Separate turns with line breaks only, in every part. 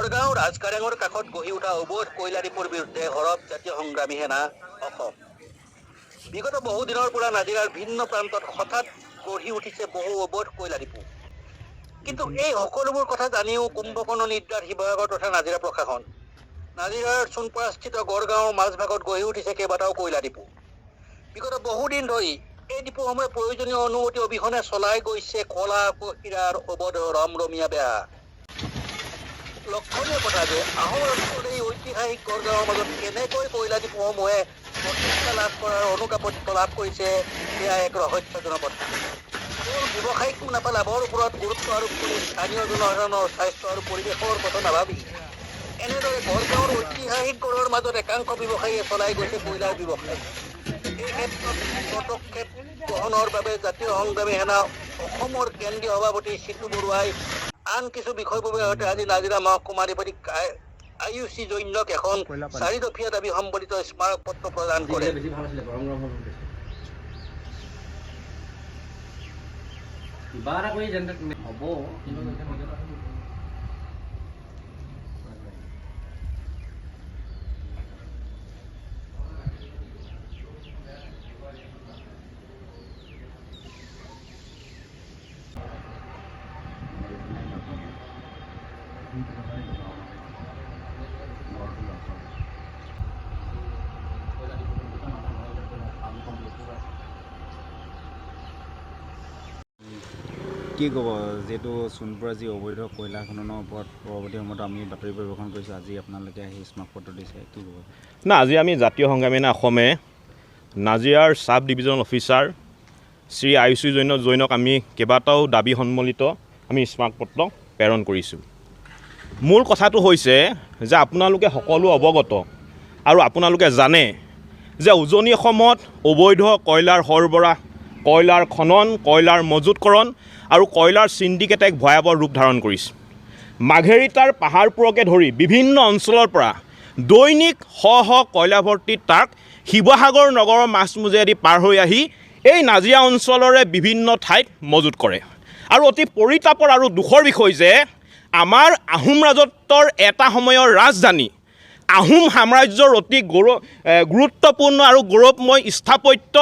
গড়গাঁও ৰাজকাৰেঙৰ কাষত গঢ়ি উঠা অবৈধ কয়লা ডিপুৰ বিৰুদ্ধে সৰব জাতীয় সংগ্ৰামী সেনা অসম। বিগত বহুদিনৰ পৰা নাজিৰাৰ ভিন্ন প্ৰান্তত হঠাৎ গঢ়ি উঠিছে বহু অবৈধ কয়লা ডিপু। কিন্তু এই সকলোবোৰ কথা জানিও কুম্ভকৰ্ণ নিদ্ৰাত শিৱসাগৰ তথা নাজিৰা প্ৰশাসন। নাজিৰাৰ চোনপাৰাস্থিত গড়গাঁৱৰ মাজভাগত গঢ়ি উঠিছে কেইবাটাও কয়লা ডিপু। বিগত বহুদিন ধৰি এই ডিপুসমূহে প্ৰয়োজনীয় অনুমতি অবিহনে চলাই গৈছে কলা কহিৰাৰ অবৈধ ৰমৰমীয়া বেহা। লক্ষণীয় কথা যে আহোম ৰাজত্বৰ এই ঐতিহাসিক গড়গাঁৱৰ মাজত কেনেকৈ কয়লা ডিপুসমূহে প্ৰতিষ্ঠা লাভ কৰাৰ অনুজ্ঞাপত্ৰ লাভ কৰিছে, সেয়া এক ৰহস্যজনক কথা। কেৱল ব্যৱসায়িক মুনাফা লাভৰ ওপৰত গুৰুত্ব আৰোপ কৰি স্থানীয় জনসাধাৰণৰ স্বাস্থ্য আৰু পৰিৱেশৰ কথা নাভাবি এনেদৰে গড়গাঁৱৰ ঐতিহাসিক গড়ৰ মাজত একাংশ ব্যৱসায়ীয়ে চলাই গৈছে কয়লাৰ ব্যৱসায়। এই ক্ষেত্ৰত পদক্ষেপ গ্ৰহণৰ বাবে জাতীয় সংগ্ৰামী সেনা অসমৰ কেন্দ্ৰীয় সভাপতি চিতু বৰুৱাই আন কিছু বিষয়ববীয়াৰ সৈতে আজি নাজিৰা মহকুমাধিপতি আয়ুষী জৈনক এখন চাৰিদফীয়া দাবী সম্বলিত স্মাৰক পত্ৰ প্ৰদান কৰে।
বেছি ভাল আছিলে, গৰম গৰম হ'ব বেছি। কিবা এটা কৰি যেন তেনে হ'ব।
কি ক'ব, যিহেতু চোনপুৰা যি অবৈধ কয়লা খননৰ ওপৰত পৰৱৰ্তী সময়ত আমি বাতৰি পৰিৱেশন কৰিছোঁ, আজি আপোনালোকে আহি স্মাৰকপত্ৰ দিছে, কি ক'ব?
না, আজি আমি জাতীয় সংগ্ৰামী সেনা অসমে নাজিৰাৰ চাব ডিভিজন অফিচাৰ শ্ৰী আয়ুষী জৈনক আমি কেইবাটাও দাবী সন্মিলিত আমি স্মাৰকপত্ৰ প্ৰেৰণ কৰিছোঁ। মূল কথাটো হৈছে যে আপোনালোকে সকলো অৱগত আৰু আপোনালোকে জানে যে উজনি অসমত অবৈধ কয়লাৰ সৰবৰাহ, কয়লাৰ খনন, কয়লাৰ মজুতকৰণ আৰু কয়লাৰ চিণ্ডিকেটে এক ভয়াৱহ ৰূপ ধাৰণ কৰিছে। মাৰ্ঘেৰিটাৰ পাহাৰপুৰকে ধৰি বিভিন্ন অঞ্চলৰ পৰা দৈনিক শ শ কয়লা ভৰ্তি ট্ৰাক শিৱসাগৰ নগৰৰ মাজমজিয়াদি পাৰ হৈ আহি এই নাজিৰা অঞ্চলৰে বিভিন্ন ঠাইত মজুত কৰে। আৰু অতি পৰিতাপৰ আৰু দুখৰ বিষয় যে আমাৰ আহোম ৰাজত্বৰ এটা সময়ৰ ৰাজধানী, আহোম সাম্ৰাজ্যৰ অতি গুৰুত্বপূৰ্ণ আৰু গৌৰৱময় স্থাপত্য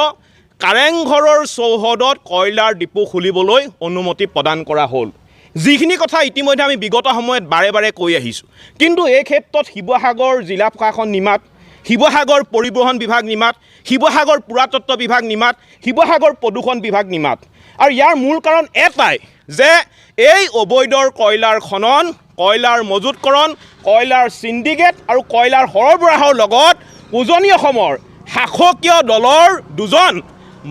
কাৰেংঘৰৰ চৌহদত কয়লাৰ ডিপু খুলিবলৈ অনুমতি প্ৰদান কৰা হ'ল। যিখিনি কথা ইতিমধ্যে আমি বিগত সময়ত বাৰে বাৰে কৈ আহিছোঁ। কিন্তু এই ক্ষেত্ৰত শিৱসাগৰ জিলা প্ৰশাসন নিমাত, শিৱসাগৰ পৰিবহণ বিভাগ নিমাত, শিৱসাগৰ পুৰাতত্ত্ব বিভাগ নিমাত, শিৱসাগৰ প্ৰদূষণ বিভাগ নিমাত। আৰু ইয়াৰ মূল কাৰণ এটাই যে এই অবৈধ কয়লাৰ খনন, কয়লাৰ মজুতকৰণ, কয়লাৰ চিণ্ডিকেট আৰু কয়লাৰ সৰবৰাহৰ লগত উজনি অসমৰ শাসকীয় দলৰ দুজন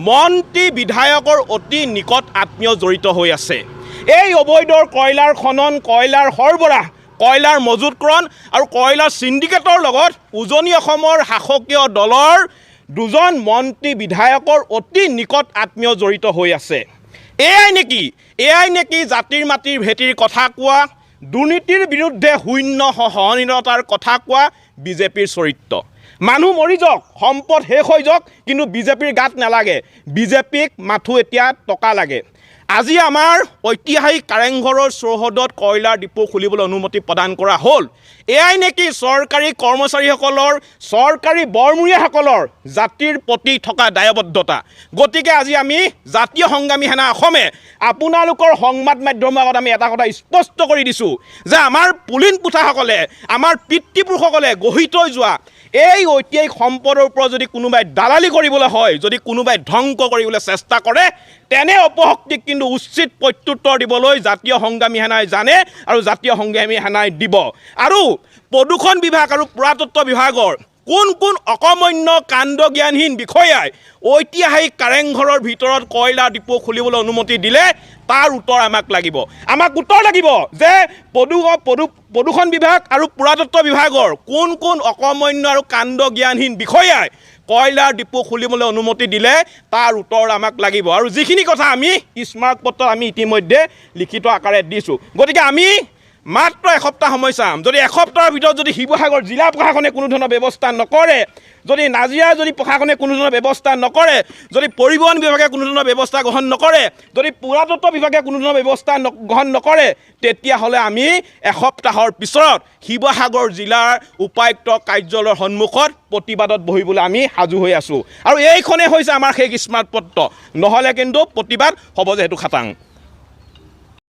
মন্ত্ৰী বিধায়কৰ অতি নিকট আত্মীয় জড়িত হৈ আছে। এই অবৈধ কয়লাৰ খনন, কয়লাৰ সৰবৰাহ, কয়লাৰ মজুতকৰণ আৰু কয়লাৰ চিণ্ডিকেটৰ লগত উজনি অসমৰ শাসকীয় দলৰ দুজন মন্ত্ৰী বিধায়কৰ অতি নিকট আত্মীয় জড়িত হৈ আছে। এয়াই নেকি জাতিৰ মাটিৰ ভেটিৰ কথা কোৱা, দুৰ্নীতিৰ বিৰুদ্ধে শূন্য সহনশীলতাৰ কথা কোৱা বিজেপিৰ চৰিত্ৰ? মানুহ মৰি যাওক, সম্পদ শেষ হৈ যাওক, কিন্তু বিজেপিৰ গাত নালাগে। বিজেপিক মাথো এতিয়া টকা লাগে। আজি আমাৰ ঐতিহাসিক কাৰেংঘৰৰ চৌহদত কয়লাৰ ডিপু খুলিবলৈ অনুমতি প্ৰদান কৰা হ'ল। এয়াই নেকি চৰকাৰী কৰ্মচাৰীসকলৰ, চৰকাৰী বৰমূৰীয়াসকলৰ জাতিৰ প্ৰতি থকা দায়বদ্ধতা? গতিকে আজি আমি জাতীয় সংগ্ৰামী সেনা অসমে আপোনালোকৰ সংবাদ মাধ্যমৰ আগত আমি এটা কথা স্পষ্ট কৰি দিছোঁ যে আমাৰ পুলিন পুথাসকলে, আমাৰ পিতৃপুৰুষসকলে গঢ়ি থৈ যোৱা এই ঐতিহাসিক সম্পদৰ ওপৰত যদি কোনোবাই দালালি কৰিবলৈ হয়, যদি কোনোবাই ধ্বংস কৰিবলৈ চেষ্টা কৰে, তেনে অপশক্তিক কিন্তু উচিত প্ৰত্যুত্তৰ দিবলৈ জাতীয় সংগ্ৰামী সেনাই জানে আৰু জাতীয় সংগ্ৰামী সেনাই দিব। আৰু প্ৰদূষণ বিভাগ আৰু পুৰাতত্ত্ব বিভাগৰ কোন কোন অকৰ্মণ্য কাণ্ডজ্ঞানহীন বিষয়াই ঐতিহাসিক কাৰেংঘৰৰ ভিতৰত কয়লা ডিপু খুলিবলৈ অনুমতি দিলে, তাৰ উত্তৰ আমাক লাগিব। আমাক উত্তৰ লাগিব যে প্ৰদূষণ বিভাগ আৰু পুৰাতত্ত্ব বিভাগৰ কোন কোন অকৰ্মণ্য আৰু কাণ্ডজ্ঞানহীন বিষয়াই কয়লাৰ ডিপু খুলিবলৈ অনুমতি দিলে, তাৰ উত্তৰ আমাক লাগিব। আৰু যিখিনি কথা আমি স্মাৰকপত্ৰত আমি ইতিমধ্যে লিখিত আকাৰে দিছোঁ। গতিকে আমি মাত্ৰ এসপ্তাহ সময় চাম। যদি এসপ্তাহৰ ভিতৰত যদি শিৱসাগৰ জিলা প্ৰশাসনে কোনো ধৰণৰ ব্যৱস্থা নকৰে, যদি নাজিৰা যদি প্ৰশাসনে কোনো ধৰণৰ ব্যৱস্থা নকৰে, যদি পৰিবহণ বিভাগে কোনো ধৰণৰ ব্যৱস্থা গ্ৰহণ নকৰে, যদি পুৰাতত্ব বিভাগে কোনো ধৰণৰ ব্যৱস্থা গ্ৰহণ নকৰে, তেতিয়াহ'লে আমি এসপ্তাহৰ পিছত শিৱসাগৰ জিলাৰ উপায়ুক্ত কাৰ্যালয়ৰ সন্মুখত প্ৰতিবাদত বহিবলৈ আমি সাজু হৈ আছোঁ। আৰু এইখনেই হৈছে আমাৰ শেষ স্মাৰকপত্ৰ, নহ'লে কিন্তু প্ৰতিবাদ হ'ব যে সেইটো খাটাং।